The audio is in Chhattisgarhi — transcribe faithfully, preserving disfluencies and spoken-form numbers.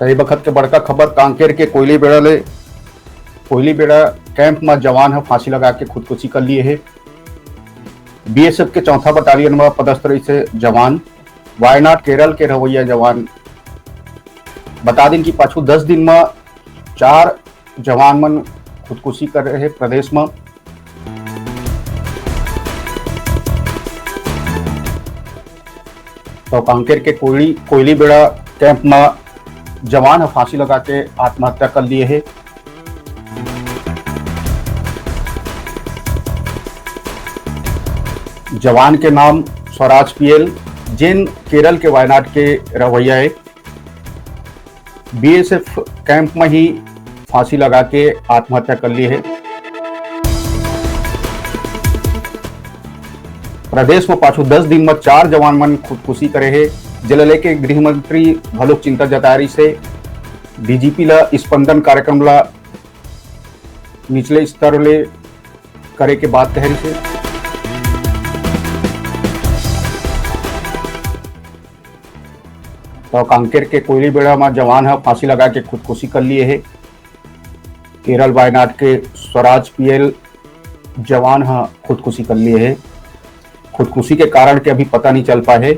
त ए बखत के बड़का खबर कांकेर के कोयलीबेड़ा ले। कोयलीबेड़ा कैंप म जवान ह फांसी लगा के खुदकुशी कर लिए हे। बीएसएफ के चौथा बटालियन म पदस्थ रहिस हे जवान, वायनाड केरल के रहवइया जवान। बता दिन कि पाछू दस दिन म चार जवान मन खुदकुशी करे हे प्रदेश म। तो कांकेर के कोयली कोयलीबेड़ा कैंप म जवान ह फांसी लगा के आत्महत्या कर लिए हे। जवान के नाम स्वराज पीएल, जेन केरल के वायनाड के रहवइया हे। बीएसएफ कैंप म ही फांसी लगा के आत्महत्या कर लिए हे। प्रदेश म पाछू दस दिन म चार जवान मन खुदकुशी करे हे, जेला लेके गृह मंत्री घलोक चिंता जताए रिहिस हे। डीजीपी ल स्पंदन कार्यक्रम ल निचले स्तर ले करे के बात कहे रिहिस हे। तो कांकेर के कोयलीबेड़ा म जवान ह फांसी लगा के खुदकुशी कर लिए हे। केरल वायनाड के स्वराज पीएल जवान ह खुदकुशी कर लिए हे। खुदकुशी के कारण के अभी पता नहीं चल पाए हे।